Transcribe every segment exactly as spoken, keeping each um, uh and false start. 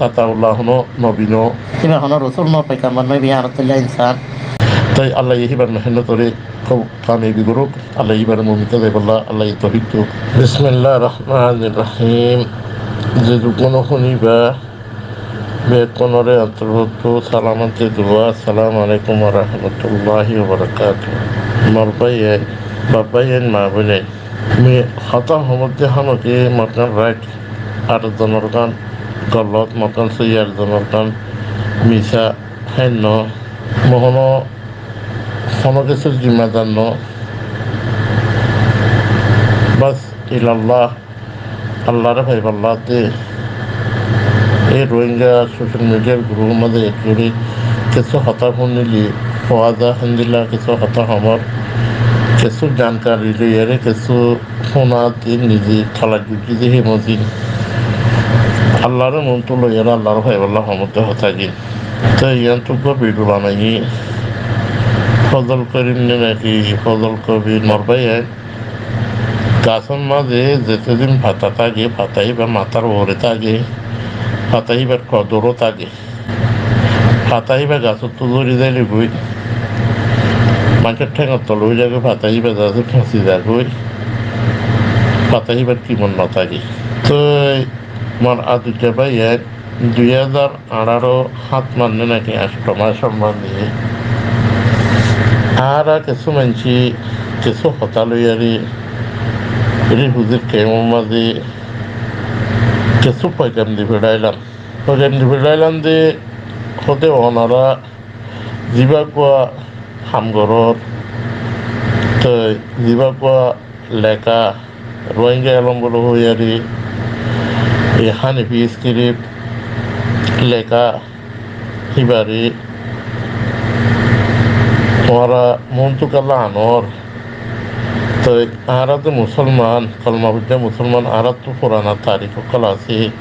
Ataullah hono nobi no. Íba hono rosul no, paigambar no, íba añárattú óilla insán. Toi Allaye híbar mehénnotoré kamiyabi gorók, Allaye híbare mumin ot zaibolla Allaye toufik douk. Bismilláhir rohmánir rohím. Ze zukkuno fúniba, bekkúnoré ontorottu salam ot duwa, Assalamu alaikum wa rahmatulláhi wa barakátuhu. Mor báiyain, baf báiyain, maa bóinain, mi hotá hoómot de hámaki morgán rait, ar zonor gán golot, morgán sóiyi, ar zonor gán misá, héen no. Mui hono, hono kessúr zimmadar no. Bas, ilallah, Allaré faibálla de. Ei Rohingya social mediar gurupor mazé ek gorí kessú hotá fúnile, fua za héndilla kessú hotá hoómor, kessú zankari loiyaré kessú fúnat de nize kala jugi de hé mozin. Allaré montu loiyaré Allaré faibálla hoómot de hotá gín. Toi yián ttu uggwá bidiyo banaiyí. Fozol Korim ne naki Fozol Kobir, mor báiyain, gasór mazé zetodin fata táke, fata íba matár uore táke, fata íbar kodor ó táke. Fata íba gasóttu zori zaile goi, maincór théngor tole ói zagoi, fata íba zasé foñsi zagoi, fata íbar kimot no táke. Toi mor adijja báiyain, dui házar añçáro hát manne naki añctho mac manne añára kessú maincé kessú hotá loiyaré refujir kemor mazé kessú foigam di feçáilam. Foigam di feçáilam de hóde onora zibá uggwá ham gorór, toi zibá uggwá leká, Rohingya elom buli hoiyaré, e Hanifi skript leká híbaré tuáñra montu kiyólla anor. Toi añára de musolman, kolma foijja musolman, añárattú furana tarik ókkol asé,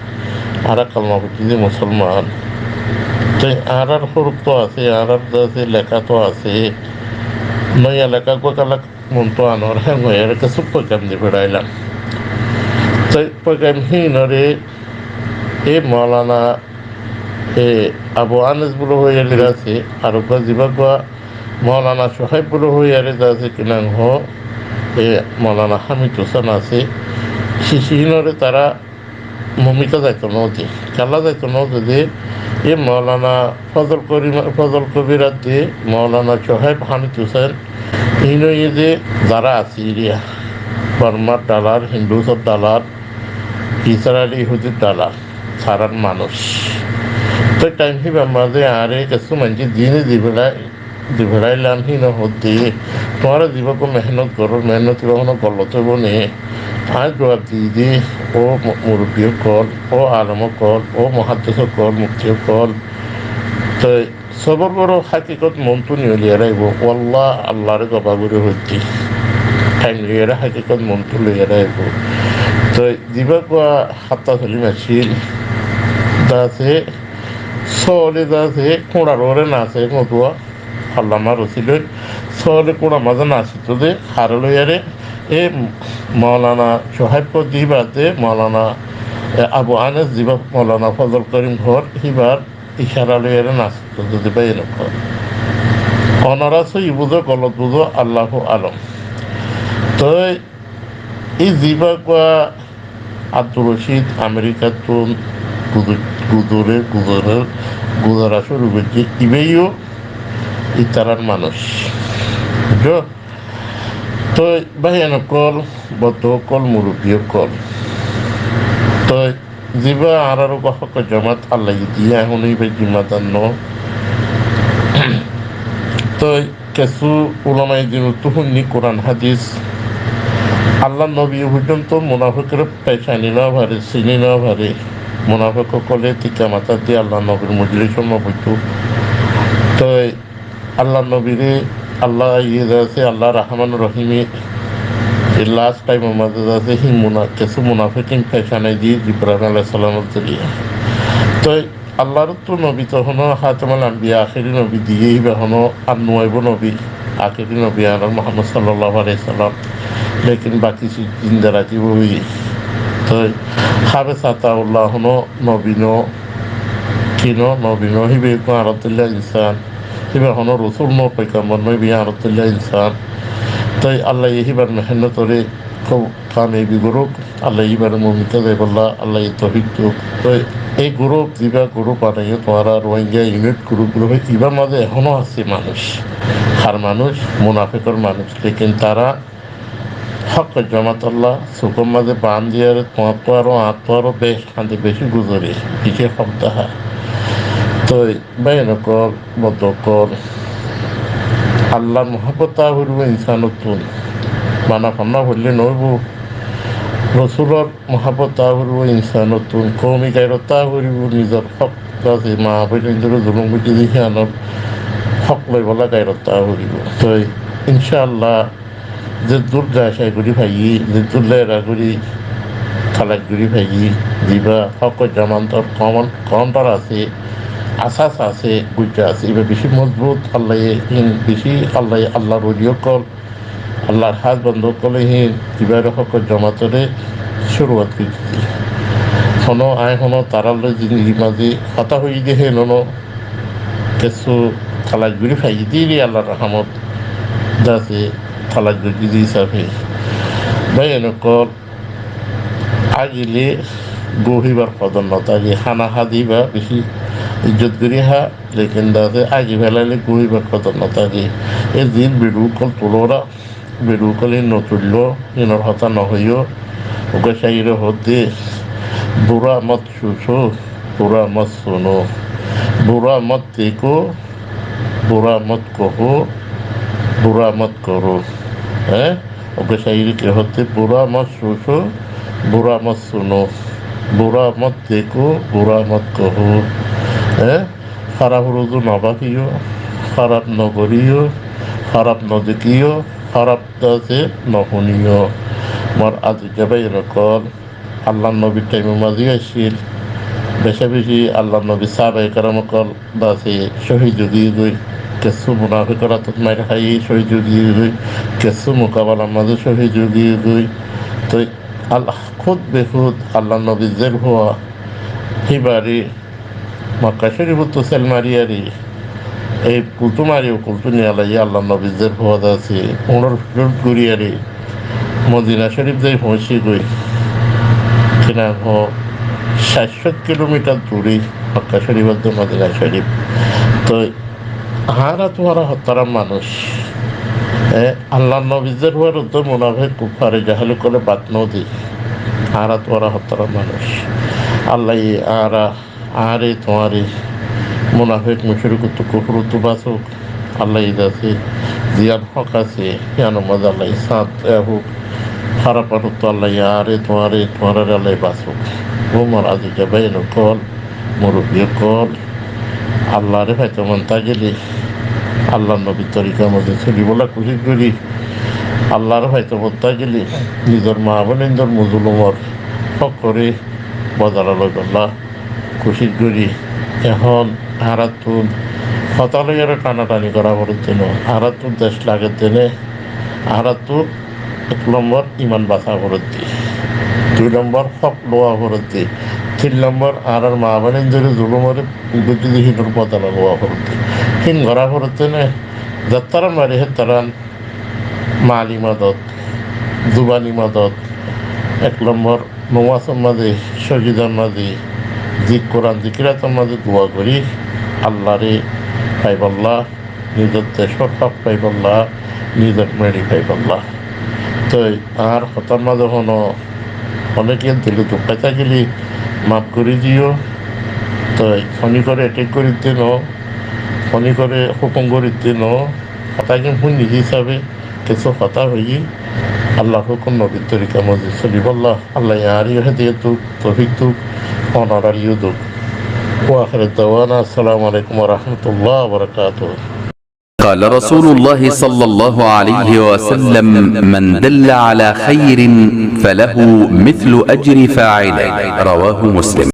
añára kolma foijjí de musolman. Toi añárar hóruf to asé, añárar de asé, leká to asé, noiya leká uggwá kiyólla montu anor, héen hoiyaré kessú foigam di feçáilam. Toi foigam híinoré e Moulana, e Abu Anes buli hoiyaré asé, ar uggwá zibá uggwá Moulana Sohaib buli hoiyaré asé, ki nam hoó, e Moulana Hamid Hosen asé, híinoré tará Mumita zaito no de, kiyólla zaito no de, e Moulana Fozol Korim, Fozol Kobir ar de Moulana Sohaib Hamid Hosen, iín óiye de zará asé iriya, Bormar dalar, Hindusor dalar, Israel Ihudir dalar, tarár manúic. Toi thaim híbar mazé añáre kessú maincé dine dibela di feçáilam, híin hoódde, tuáñra zibá uggwá mehénnot gorór, mehénnot ibá honó golot óibo né? Aññí zuab diyí de, ó mu-, murubbi ókkol, ó alem ókkol, ó muháddis ókkol, mufti ókkol. Toi sobor goró, hákikot montu loiyaré aibó. Walla, Allaré gobá gorí hoódde. Thaim loiyaré, hákikot montu loiyaré aibó. Toi zibá uggwá hátta solim accíl, de asé, sóole de asé, kúñçar uore nasé, motuwa. Allama Rosíloi sóole kúñçar mazé nasitó de, haré loiyaré, e Moulana Sohaib hoó de híba de, Moulana, e, Abu Anes zibá Moulana Fozol Korim hoór, híbar icára loiyaré nasitó de báiyain ókkol. Onora sóiyi buzó, golot buzó, Allahu alom. Toi E zibá uggwá Abdur Rocid Amerikattún guzu-, guzore, guzore, guzora cúru goijjé, ibáyo ítarar manúic. Buijjó? Toi báiyain ókkol, boddó ókkol, murubbi ókkol. Toi zibá añárar uggwá hók jomat Allaye diyé, ehón ibá zimmadar no. Toi kessú ulamaye dinottú fúinni Kuran hádis, Allar nobi foijjonto munafekore pecani no fare, sini no fare. Munafek ókkole tikka matá di Allar nobir mojlisot no boittó. Toi Allar nobire Allaye de asé, Allah Rahman Rahime e last thaimor mazé de asé, híin muna-, kessú munafek ín pecanai diyé Jibrail alaihissalamor zoriya. Toi Allar to nobi to honó Hátamul Ambiya, akéri nobi diyé, íba honó ar no aibó nobi, akéri nobi añárar Muhammad sallallahu alaihi wasallam. Lekin baki sib zinda rakíbo hoiyé. Toi Háfes Ataullah honó nobi no, Ki no, nobi no, híba ekku añárattúlla insán. Híba honó rosul no, foigambor no, híba añárattúlla insán. Toi Allaye híbar mehénnotoré kub kamiyabi goruk, Allaye híbare mumin ot zaibolla Allaye toufik douk. Toi ei guruf, zibá guruf banaiyó tuáñra, Rohingya Unit guruf, guruf, ibár mazé ehóno asé manúic, har manúic, munafekor manúic, lekin tará hókor jamatolla sukor mazé bandiyaré tuáñttú aró, añttú aró beci hande, beci guzore, beci hók dahá. Toi báiyain ókkol, bondú ókkol, Allar muhábbot táa foribó insánottún. Mana fanna foillé noóibo. Rosulor muhábbot táa foribó insánottún. Koumi gairot táa foribó, nizor hók asé, maa boinor zulum óiye de híyanor hók loibolla gairot táa foribó. Toi incáallah, zeddúr jacai gorí faiyí, zeddúr lera gorí talac gorí faiyí, zibá hókor jamatolla koum, koumdar asé, asas asé, gujja asé, ibá beci mozbut, Allaye hín beci, Allaye, Allar woli ókkol, Allar hás banda ókkole hín ibáre hókor jamatoré cúruwat goijjé. Honó, aññí honó tarár loi zindigir mazé hotá hoiyí de hé nono, kessú talac gorí faiyí de ri Allar rahámot de asé, talac goijjé de hísafe. Báiyain ókkol, agile gúa híbar kodor no táke, hána há de ibá beci ijjot gorí há, lekin de asé agi felaile gúa híbar kodor no táke. E ziín bidiu ókkol tulóra, bidiu ókkol hín no tuilló, hínor hotá no hoiyó. Uggwá cáire hoódde, برا مت شوشو، برا مت سنو، برا مت دیکھو، برا مت کہو، برا مت کرو۔ Hé? Uggwá cáire ki hoódde, برا مت شوشو، برا مت سنو، برا مت دیکھو، برا مت کہو۔ Hé? Háraf ruzu no báfiyo, háraf no goríyo, háraf no dekíyo, háraf de asé no fúniyo. Mor azizza báiyain ókkol, Allar nobir thaimor mazé accíl, beca beci Allar nobir sáhabaye keram ókkol de asé cóhid ói giyói, kessú munafekor átot mair háiye cóhid ói giyói, kessú mukabalar mazé cóhid ói giyói. Toi Al-, khud be khud Allar nobir ze fua, híbare Makka Córifottú sel mariyaré, ei kultú mari, ó kultú niyalaiyé Allar nobir ze fua de asé, uñçor fiyót goríyaré, Modina Córif zai foóñsi goi, ki nam hoó, sait cót kilomitar dure Makka Córifottú Modina Córif. Toi añára tuáñra hottára manúic, e, Allar nobir ze fuar uore munafek, kuffare, jahil ókkole bad no di, añára tuáñra hottára manúic. Allaye añára Añáre tuáñre munafek, mucrik ottú, kufur ottú basouk. Allaye de asé, ziyán hók asé, yíanor mazé Allaye sáñt, e, houk. Háraf ottú Allaye añáre tuáñre, tuáñrare Allaye basouk. Ó mor azizza báiyain ókkol, murubbi ókkol, Allaré faito mon tákile, Allar nobir torika mozin solibolla kucíc gorí. Allaré faito mon tákile, nizor maa boinor mozulumor hókore bodola loibolla kucíc gorí. Ehón añárattún hotá loiyaré tanatani gorá foredde no. Añárattún dec lagedde ne, añárattún ek lombor iman basá foredde, dui lombor hók luwa foredde, tin lombor añárar maa boinor zulumoré goijjé de hínor bodola luwa foredde. Hín gorá foredde ne, zettára mari héttára mali modot, zubani modot, ek lombor nomazor mazé, sójidar mazé, zik-, Kuran zikirator mazé dua gorí, Allaré faibolla, nizor decor hók faibolla, nizor meçi faibolla. Toi añár hotár mazé hono onekiye dile duk fai tákile maf gorí diyo. Toi honikore etek gorí de no, honikore hukum gorí de no, hotágin fúinni hísabe kessú hotá hoiyí, Allar hukum nobir torika mozin solibolla, Allaye añáreyo hedayot douk, toufik douk, onoráreyo douk. Wa akhiru dawana, assalamu alaikum wa rahmatullahi wa barakatuhu. قال رسول الله صلى الله عليه وسلم: من دل على خير فله مثل أجر فاعله. رواه مسلم.